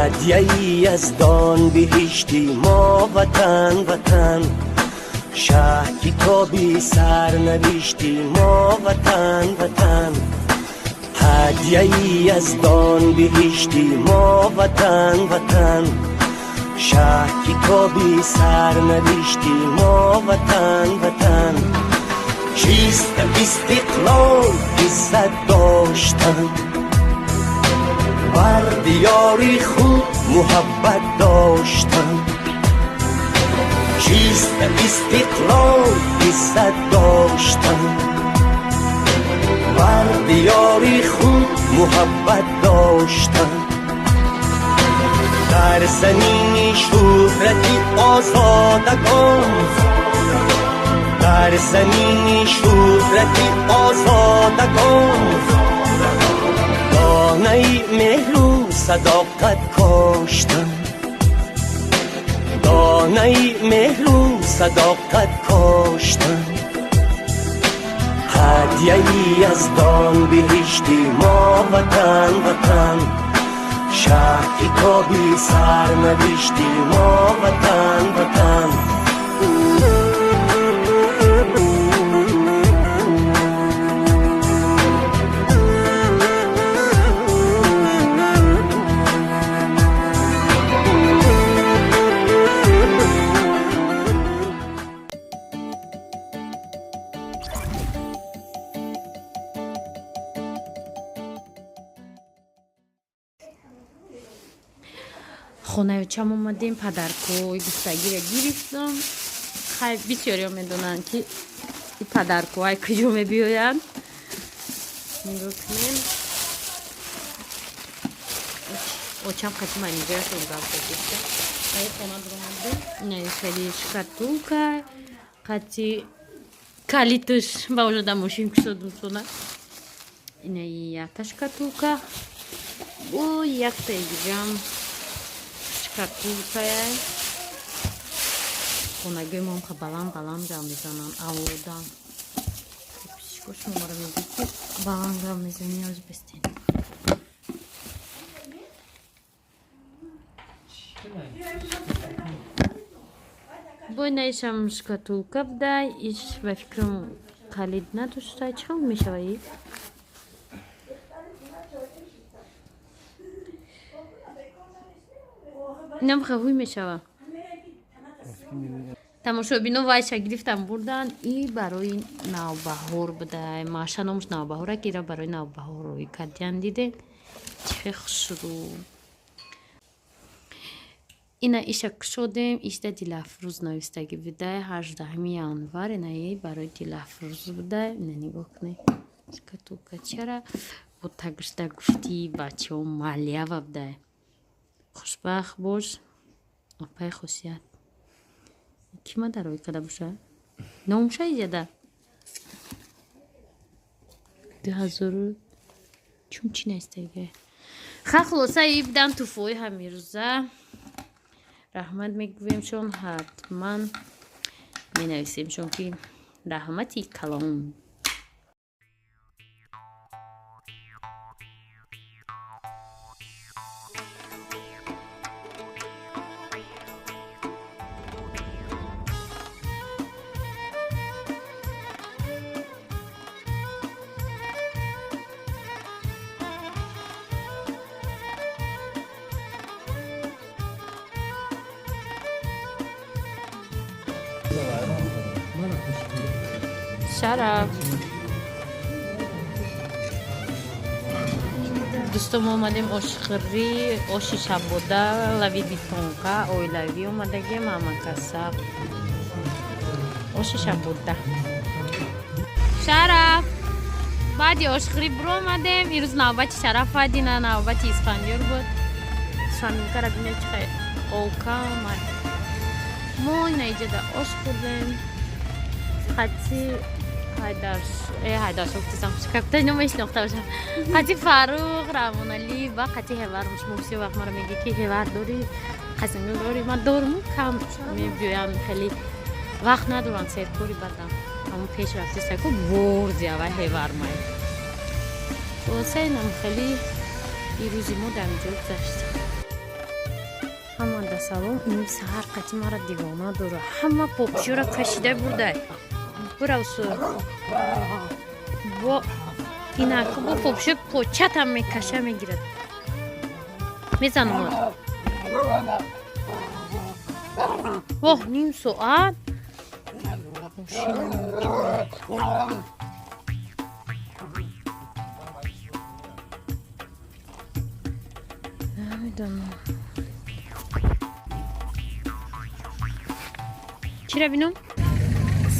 Ҳадияи яздон биҳишти мо, ватан, ватан. Шаҳ китоби сарнавишти мо, ватан, ватан. Ҳадияи яздон биҳишти мо, ватан, ватан. Шаҳ китоби сарнавишти мо, ватан, ватан. Чист истиқлол? Иззат доштан, бар диёри худ муҳаббат доштан. Чист истиқлол? Иззат доштан, бар диёри худ муҳаббат доштан. Дар замини шӯҳрати озодагон, дар замини шӯҳрати озодагон, донаи меҳру садоқат коштан, донаи меҳру садоқат коштан. Ҳадияи яздон биҳишти мо, ватан, ватан. Шаҳ китоби сарнавишти мо, ватан, ватан. Хонаи очам омадем, подаркои гуфтагиро гирифтам. Хай, бисёриҳо медонанд, ки и подаркоай куҷо мебиёянд. Нигоҳ кунем, очам қати менеҷерашон гап задиста. Хона дуромадем, ина хеле шкатулка қати калиташ ба ожада мошин кушодум. Сона ина якта шкатулка, бо якта игиҷам шкатулкая. Хонагиҳои мо ҳам баланд баланд гап мезананд, аводан шуморо мегӯд, ки баланд гап мезанӣ. Оз бестен. Бо инаишам шкатулка буда, иш ба фикрам калид надошта. Чӣ хел мешава и? Инам хавуй мешава. Тамошобино вайша гирифтан бурдан. И барои Навбаҳор буда, маша номаш Навбаҳора, ки ира барои Навбаҳор рӯй кардиян. Диде, чӣ хушрӯ! Ина иша кушодем, ишда Дилафрӯз навистагӣ буда, 18 январ. Инаи барои Дилафрӯз буда. Ина нигоҳ кунед, шкатулка чара бо тагишда гуфти бачаҳо малиява буда: «Хушбахт бош, апаи Хосият». Ки ма дарои када боша, номша изяда 2000 чун чи нестеге. Ха, хулоса, и будан туфои ҳамирӯза. Раҳмат мегӯемшон, ҳатман менависемшон, ки раҳмати калон. Шараф, дӯстом, омадем ошхӯрӣ, оши шабода, лави битонка, оилавӣ омадагем. Амакаса оши шабода. Шараф, баъди ошхӯрӣ биромадем. Ирӯз навбати Шараф адина, навбати Исфандиёр буд. Шамилкара бинед, чи хел олкама. Мо ина иҷода ош хӯрдем қати Ҳайдарш, гуфтисам, как-то номешинохта бошам, қати Фарух Равоналӣ ва қати ҳевар. Шумо бисёр вақт маро мегӯед, ки ҳевар дорӣ, қасимгул дорӣ. Ман дорум, кам мебиёям, хеле вақт надорам, серкори бадам. Ҳамон пеш рафтисаку борзи ава ҳевар май. Хулоса, инам хеле ирӯзи мо дар инҷо гузашт. Ҳамада салом. Ин саҳар қати мара девона дора. Ҳама попшӯра кашида бурдай. Буравсу. Бо инаку бо попшӯ початам мекаша мегирад. Мезанам. Воҳ, ним соат. Намедонам. Чира бинам?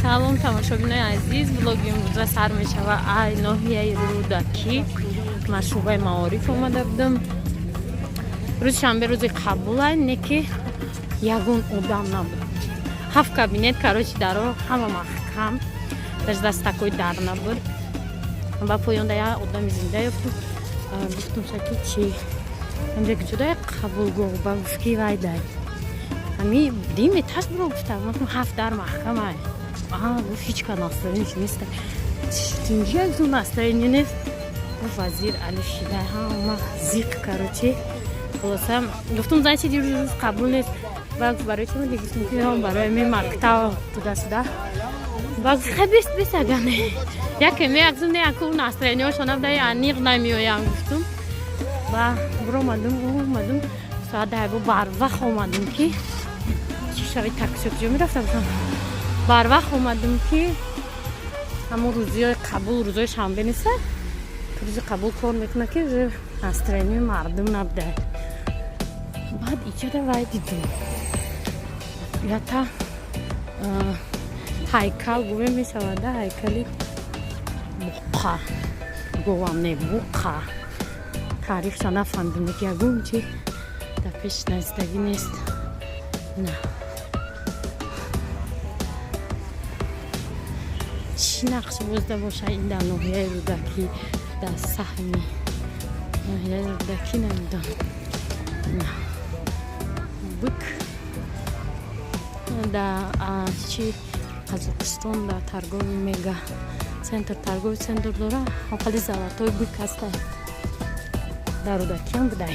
Салом, тамошобинои азиз. Блоги имрӯза сар мешава ай ноҳияи Рӯдакӣ. Ман шӯъбаи маориф омада будам. Рӯзи шанбе рӯзи қабулай, не ки ягон одам набуд. Ҳафт кабинет, короче, даро ҳама маҳкам. Даже дастакои дар набуд. Ба поёнда як одами зинда ёфтум. Гуфтум шаки чи? Ҳамҷа ҷуда қабулгоҳ ба гуфт ки вай дай. Ҳами дим этаж буро гуфтам. Гуфтам ҳафт дар маҳкамай. Гуфт ҳеч ка настроение нест. Тинҷия гуфтам настроение нест. Гуфт вазир Алиф шида ҳама зиқ, короче. Хулоса гуфтум значит рӯз қабул нест. Ба гуфт барои чӣ омадӣ? Гуфтум ки барои ми мактаб туда-сюда. Ба гуфт хай бес бес агане. Яке меагзум не аку настроениҳошон набуда аниқ намеоям гуфтум. Ба буромадум омадум соат даҳ бо барвақт омадум ки чӣ шави такси куҷо мерафта бошам. Барвақт омадум ки ҳамон рӯзиҳои қабул рӯзҳои шанбе неста рӯзи қабул кор мекунад ки уже настроенияи мардум набуда. Баъд иҷода вай дидум. Ята ҳайкал гуве мешавада ҳайкали буққа говам не буққа таърихша нафаҳмидум ки ягон чи дар пеш наздагӣ нест. На чӣ нақш бозда боша ин дар ноҳияи Рӯдакӣ, дар саҳми ноҳияи Рӯдакӣ намедонам. На бык дар чи Қазоқистон дар торговый мега центр торговый центр дора ҳоқали золотой бык ҳаста дар Рӯдакиам будай.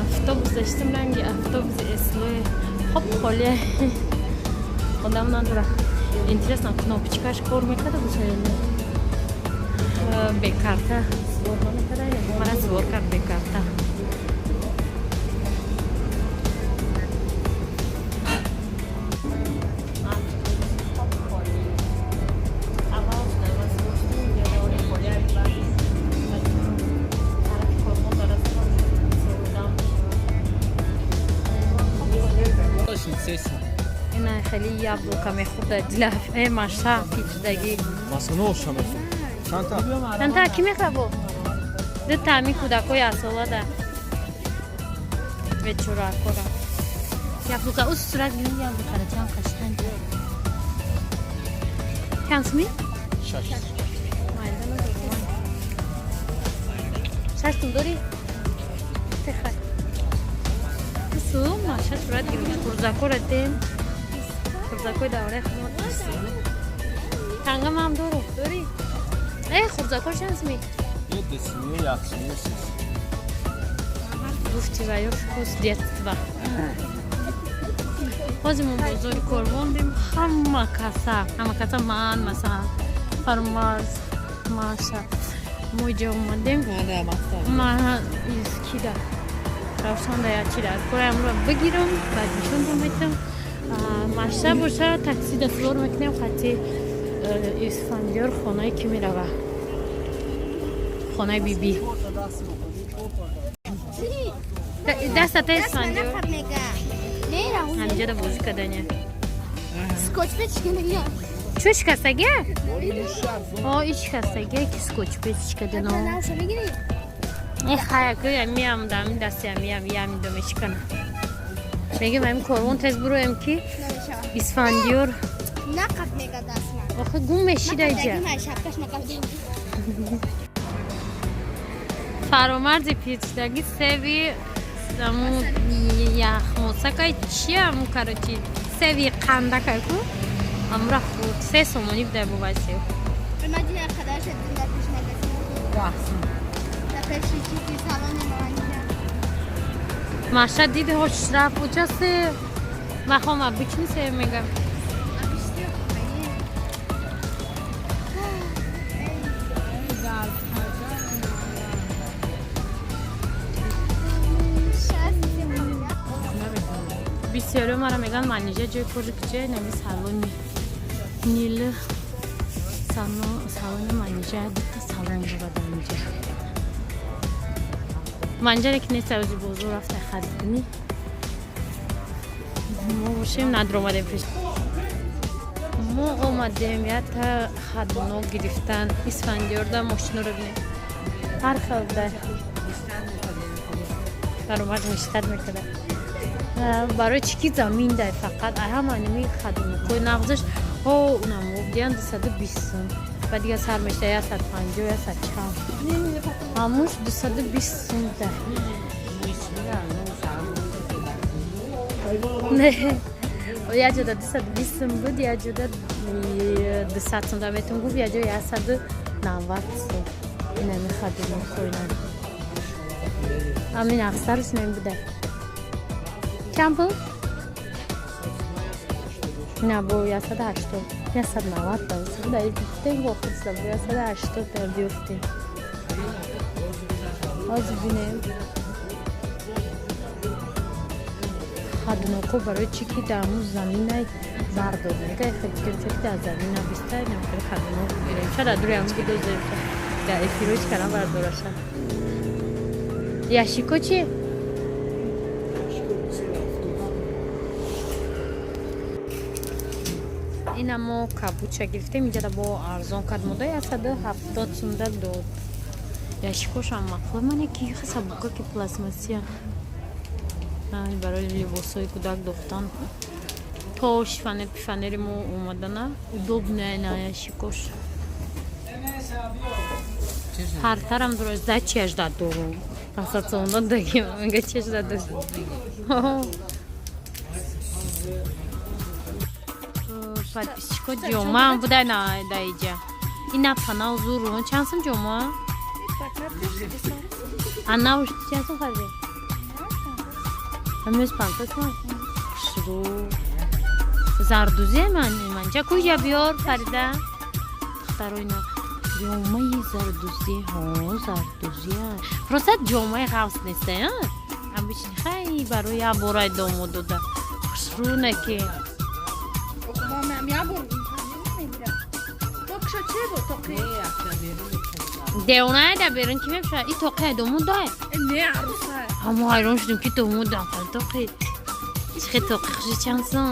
Автобус доштем ранги автобуси эслои хоп холия одам надора. Интересно, кнопочкаш кор мекарда боша ё не? Бекарта сувор намекарда, мара сувор кард бекарта. Ина хеле яблоко мехӯрда дилаф э маша пичдагӣ. Масаноша мехӯрд. Чандта? Чандта кӣ мехӯра бо? Ду таъми кӯдакҳои асолада. Бечоракора. Яблоко ус сурат гирим яблокара чанд қаштан. Чанд суми? Шаш. Шаш сум дорӣ? Техай. Сум маша сурат гирим. Хурзакора дем. Хурзакои давраи худмон. Тангам ҳам дору. Дорӣ? Э, хурзакор чанд суми? Е десими, як суми, сис. Гуфти ва ё вкус детства. Ҳозир мо бозори Корвондем ҳама каса, ҳама каса ман, масалан, Фармарз, Маша. Мо иҷо омадем. Ман кида. Равшанда я чида. Кораямро бигирам, баъд нишонтон метам. Маша боша такси да сувор мекунем хати Исфандиёр хонаи ки мерава. Хонаи биби. Дастата Исфандиёр. Ҳамиҷода бозӣ кардане. Чӯ шикастагия? О, и шикастагия ки скотч печкадано. Э хаяку миам дами дасти миам ями домечкана. Мегем ами корвон тез буроем ки Исфандиёр охе гум мешида иҷа. Фаромарзи печдагӣ севи аму яхмосакай чи аму короче севи қандакай ку амура хурд 3 сомонӣ будай бо вай сев. Маша диди ҳош рафт уча се махом обычный се мегам. Бисёриё мара меган Манижа ҷои кори куҷае? Нами салони Нил, салони Манижа, дута салон дорад инҷа. Манижаре ки нест, ози бозор рафта харид кунӣ. Мо бошем, надромадем пеш. Мо омадем ята хадуно гирифтан. Исфандиёрда мошиноро бинем, ҳар хел буда, баромад мештар мекарда. Барои чӣ ки замин дай фақат ҳама ними хадунукои нағзаш ҳо унамо диан 220 сум, ба дигар сар мешта 150, ясад чанд, ҳамуш 220 сум дай. Не, як ҷода 220 сум буд, як ҷода 200 сум да метон гуфт, як ҷо 190 сум. Инами хадунукоина ҳамин аксарш нем буда. Чанд пул? На, бо 180, 190 да гуфтем, бо худса бо 180 да биёфтем. Ҳозир бинем хадуноко. Барои чӣ ки дар ҳамун заминай бардор мега, хеле ки дар замина биста намхели хадунок гирем. Шояд дар дури ҳамун бидозем, дар эфироч кардам бардораша. Ящико чи? Ина мо кабуча гирифтем, инҷада бо арзон кард, мода 170 сумда дод. Ящикошам мақул мане ки сабука, ки пластмассия, барои либосҳои кӯдак дохтан то шифанер пифанери мо омадана удобная на ящикош. Ҳартарам дора за чиаш да дорум пасатсонда даги мега чиаш да дор. Подписчико, ҷомаам буда на даиҷа. Ина панал зуру чанд сум ҷома? Анавш чанд сум хариди? Ҳамёз 500 сум. Хушрӯ зардузия манҷа куҷа биёр, Фарида. Духтароина ҷомаи зардузӣ, ҳо, зардузия, просто ҷомаи ғафс неста, обычный. Хай, барои як бораи домод дода хушрӯ наки. Девонае да берун ки мепӯшад и тоқи домод дай. Ҳамо ҳайрон шудем ки домод тоқи чихе тоқи хуши. Чанд сум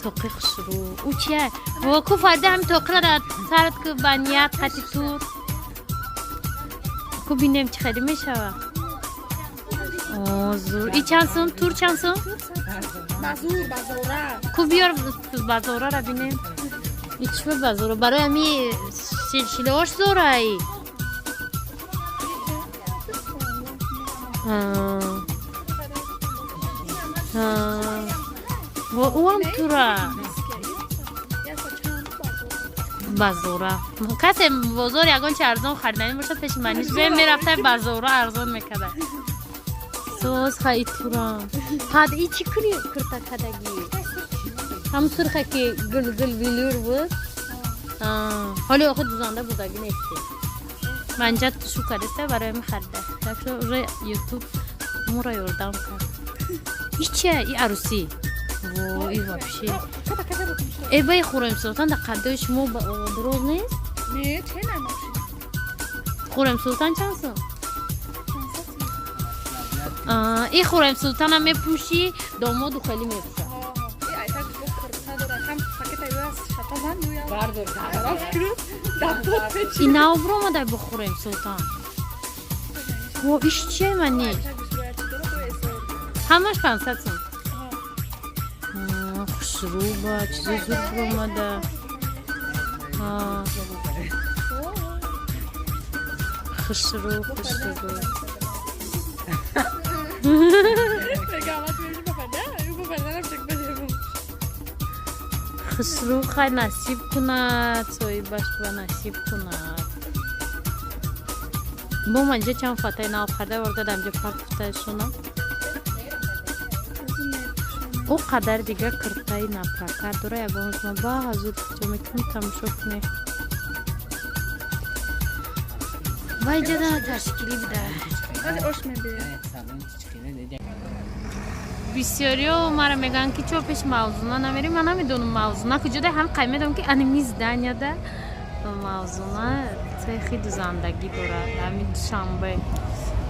тоқи хушрӯ? Ӯ чия во ку, Фарида, ҳами тоқира дар сарат ку, ба ният қати тур ку, бинем чӣ хеле мешава. Зур. И чанд сум тур, чанд сум? Ку биёр, базорара бинем. И чӣ ба базора? Барои ҳами силсилаош зораи. Ӯам тура базора. Касе бозор ягон чи арзон хариданӣ бошад, пеши маниш бе мерафта, базора арзон мекарда. Соз ха и тура ҳад. И чӣ кури курта кадагӣ? Ҳам сурха ки гулгул велюр буд. Ҳоли охи дузанда будагӣ нести. Манҷа шу кардеста, барои ми харида. Так что уже ютуб муро ёрдам кард. И чия? И арӯсӣ во, и вообще э баи Хурем Султан дар қаддои шумо дуроз нест. Хурем Султан чанд сум? И Хурем Султанам мепӯшӣ, домоду хеле мепӯшад. И нав биромадай бо Хурем Султан. Во, иш чия мани? Ҳамаш 500 сум. Хушрӯба, чизои зуд биромада. Хушрӯ, хушрӯ. Хушрӯ хай насиб кунад, соҳибаш ба насиб кунад. Бо ман инҷа чанд фатаи нав харда ворда дар инҷа партофтаашона. О қадар дига киртаи напрокат дора, ягон рӯз ма ба ҳазур ҷо мекунем, тамошо кунем. Ва инҷа да ташкилӣ буда. Бисёриё мара мегӯянд, ки чо пеш Мавзуна намерем. Ман намедонам Мавзуна куҷода, ҳам қай медонам, ки аними зданияда Мавзуна цехи дузандагӣ дорад, ҳами Душанбе.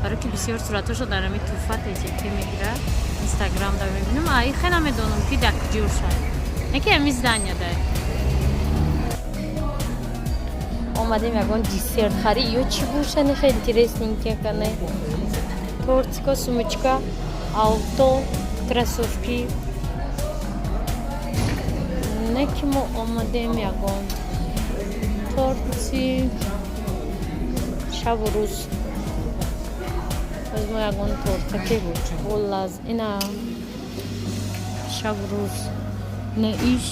Баро ки бисёр суратҳошо дар ҳами Туҳфа ТЖК мегирад, Инстаграм да мебинам, а хе намедонам, ки дар куҷоша. Не ки ҳами зданияда. Омадем ягон десерт хари ё чӣ боша, не, хеле интересненькие кане. Тортика, сумочка, авто, кроссовки. Не ки мо омадем ягон торти шабу рӯз. Боз мо ягон тортаки болаз ина шабу рӯз. Ина иш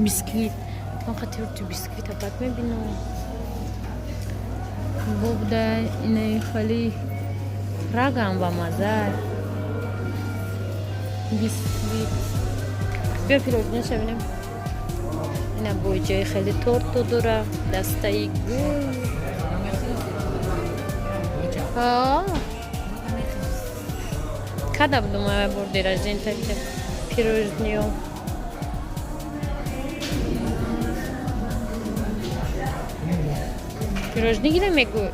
бисквит. Ман қа торти бисквита бад мебинам. Бобда инаи хали рагам ба маза. Бисквит. Биё пирожноша бинем. Ина бо ҷои хеле торто дора, дастаи гул. Ҳа. Када будум ава бор день рождения пирожниё. Пирожни гирем мегӯй.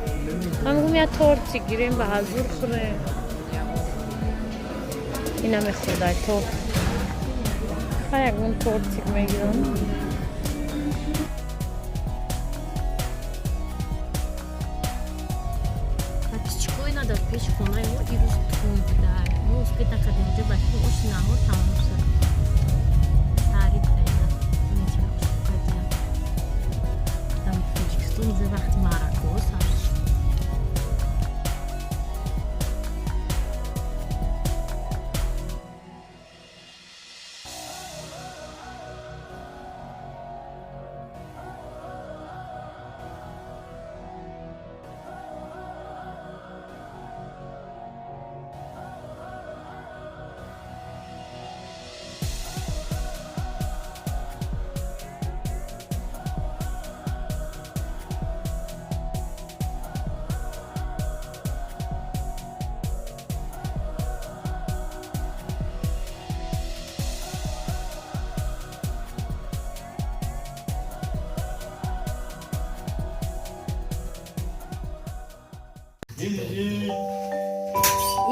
Ман мегӯм, я торти гирем, ба ҳазур хӯрем. Ина мехӯрдай торт. Ха, ягон тортик мегирам. Птичко ина дар пеши хонаи мо ирӯз тӯй будай. Мо успеть накардем, инҷо ба оши наҳор тамом шуд. Саҳарӣ буда ина. Инча хушкадиям. Дар Тоҷикистон уже вақти маъракаҳо сар шуд.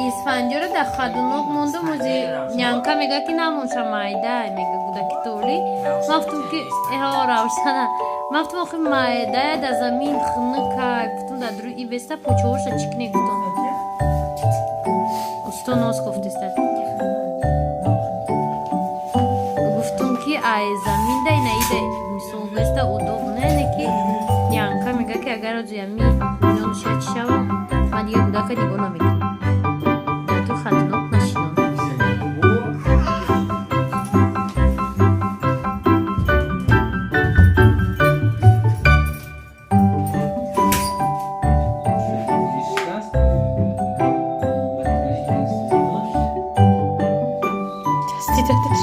Исфанҷоро дар хадунок мондум, ози нянка мега, ки намонша, майда мега, гудаки толи. Ман гуфтум, ки эҳо равшана. Ман гуфтум, охи майдая, дар замин хунукай. Гуфтум, дар дуруи беста почоҳоша чикне, гуфтум. Усто нос гуфтиста. Гуфтум, ки ай замин да ина ида мисол беста удоб не, ки нянка мега, ки агар ози ами нонша чи шавам, ман дига гудака нигоҳ намекунам. Дар ту хадунок нашинам. Дасти дадаш.